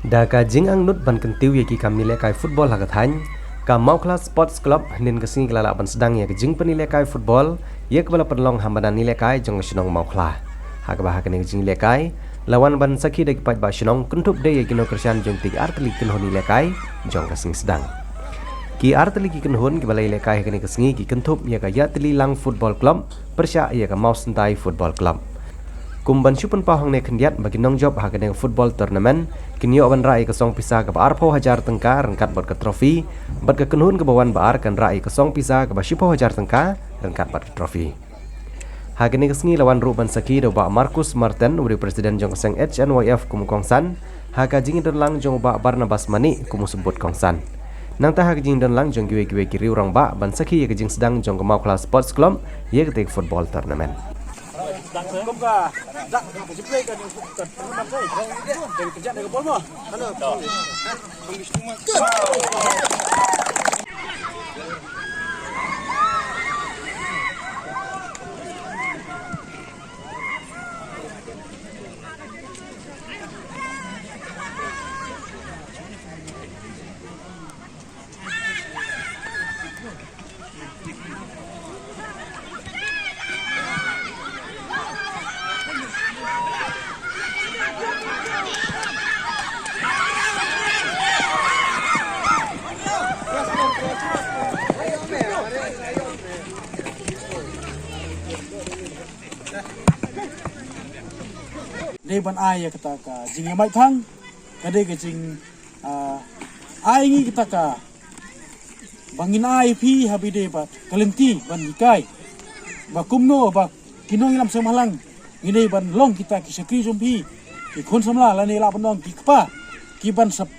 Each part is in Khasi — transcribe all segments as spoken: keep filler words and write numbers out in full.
Da ka jingangnud ban kyntiew ïa ki kam ïalehkai football ha ka thaiñ, ka Mawkhla Sports Club hynnin ka sngi ka la lah ban sdang ïa ka jingpynialehkai football ïa kaba la pynlong ha madan ïalehkai jong ka shnong Mawkhla. Ha kaba ha kane ka jingïalehkai la wan ban sakhi da ki paidbah shnong, kynthup de ïa ki nongkyrshan jong ki artylli ki kynhun ïalehkai jong ka sngi sdang. Ki artylli ki kynhun kiba la ïalehkai ha kane ka sngi ki kynthup ïa ka Ïatylli Lang Football Club pyrshah ïa ka Mawsyntai Football Club. Kum ban shu pynpaw hangne khyndiat ba ki nongjop ha kane ka football tournament kin ïoh ban rah ïa ka song pisa kaba arphew hajar tyngka ryngkat bad ka trophy, bad ka kynhun kaba wan ba ar kan rah ïa ka song pisa kaba shiphew hajar tyngka ryngkat bad ka trophy. Ha kane ka sngi la wan ruh ban sakhi da u Bah Marcus Martin, u dei u president jong ka seng H N Y F kum u kongsan, ha ka jingdon lang jong u Bah Barnabas Manik kum u symbud kongsan. Nangta ha ka jingdon lang jong kiwei kiwei ki riew rangbah ban sakhi ïa ka jingsdang jong ka Mawkhla Sports Club ïa katei ka football tournament. Dei ban ai ïa kata ka jingïamait thang, ka dei ka jing, ah, ai ngi kata ka ba ngin ai phi ha bide bad ka lynti ban hikai ba kumno ba ki nongïalam seng bhalang ngi dei ban long kita ki shakri jong phi, ki khun samla lane lah ban long ki kpa ki ban sap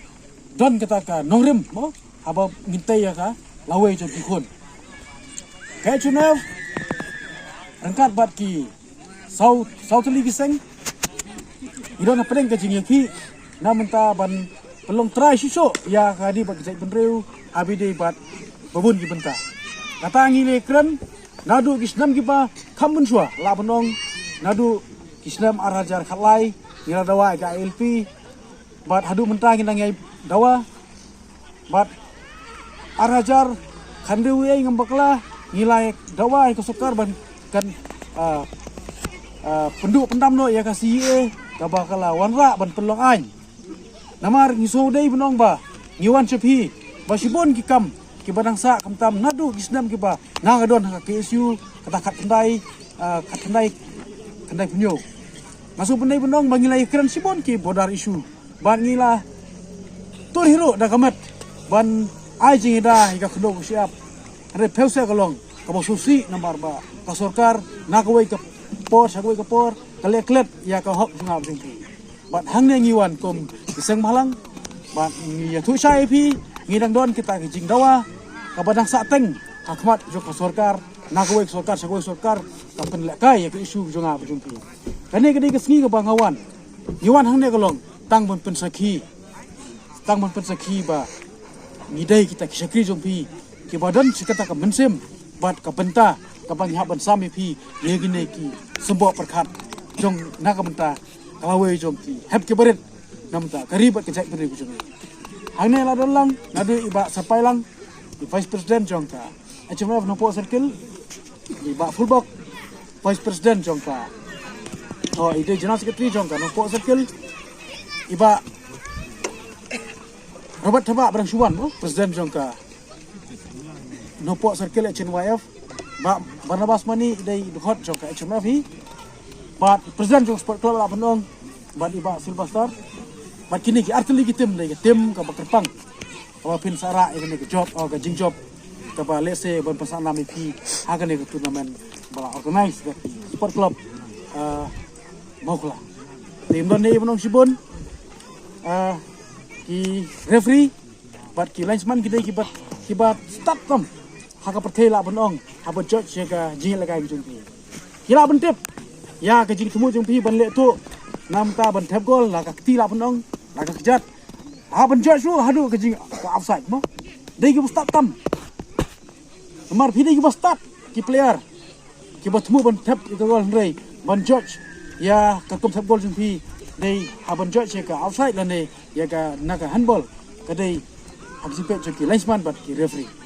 don kata ka nongrim mo, haba ngin tei ïa ka lawei jong ki khun. Ka H N F ryngkat bad ki saw, saw tylli ki seng, i don hapdeng ka jingïakhih na mynta ban pynlong trai shisha ïa ka ri bad ka jaitbynriew ha bide bad babun ki bynta. Kata ngi la kren naduh ki snem kiba kham mynshuwa, lah ban ong naduh ki snem ar hajar khatlai ngi la dawa ïa ka I L P, bad haduh mynta ngi nang ïai dawa. Bad ar hajar khathynriew ei ngam bakla ngi la dawa ïa ka sorkar ban kan, ah, ah, pynduh pyndam noh ïa ka C A A kaba ka la wanrah ban pynlong aiñ. Namar ngi shu dei ban ong ba ngi wan sha phi ba shibun ki kam kiba dang sah khamtam naduh ki snem kiba nga nga don ha ka K S U kata khatkhyndai, ah, khatkhyndai, khyndai phew hynñiew. Nga shu pyndei ban ong ba ngi la ïakren shibun ki border issue. Bad ngi la tur hi ruh da ka met ban ai jingïada ïa ka khyndew ka shyiap. Hynrei phew seh ka long kaba sngewsih namar ba ka sorkar na kawei ka por sha kawei ka por ka leh klet ïa ka hok jong nga jong phi. Bad hangne ngi wan kum ki seng bhalang bad ngi ïathuh shai ïa phi, ngi dang don kita ki jingdawa kaba dang sah teng ha khmat jong ka sorkar, na kawei ka sorkar sha kawei ka sorkar, ka pynlehkai ïa ka issue jong nga jong phi. Kane ka dei ka sngi kaba nga wan. Ngi wan hangne ka long tang ban pynsakhi, tang ban pynsakhi ba ngi dei kita ki shakri jong phi kiba don shi kata ka mynsiem bad ka bynta kaba ngi hap ban sam ïa phi ïa kine ki symboh pyrkhat jong na ka bynta ka lawei jong ki hep ki barit na bynta ka ri bad ka jaitbynriew jong ngi. Hangne la don lang naduh i Bah Sapai Lang, i Vice President jong ka H M F Nongpoh Circle, i Bah Fulbok, Vice President jong ka, oh, i dei General Secretary jong ka Nongpoh Circle, i Bah Robert Thabah ba dang shu wan mo, President jong ka Nongpoh Circle H N Y F, Bah Barnabas Mani i dei dkhot jong ka H M F hi, bad President jong Sport Club lah ban ong, bad i Bah Sylvester, bad kine ki artylli ki team, dei ka team kaba kyrpang kaba phin sa rah ïa kane ka jop, oh, ka jingjop kaba lehse ban pynsah nam ïa phi ha kane ka tournament ba la organize da ki Sport Club, ah, Mawkhla. Te ym don ne ïa ban ong shibun, ah, ki referee bad ki linesman ki dei kiba, kiba stad tam ha ka pyrthei lah ban ong haba judge ïa ka jingïalehkai ka jong ki. Ki lah ban tip ïa ka jingthmu jong phi ban leh tuh, na bynta ban thep gol, la ka kti lah ban ong, la ka kjat. Ha ban judge ruh haduh ka jing ka offside mo. Dei kiba stad tam. Namar phi dei kiba stad ki player kiba thmu ban thep ïa ka gol, hynrei ban judge ïa ka kum thep gol jong phi dei haban judge ïa ka outside lane ïa ka na ka handball ka dei ha ka jingpeit jong ki linesman bad ki referee.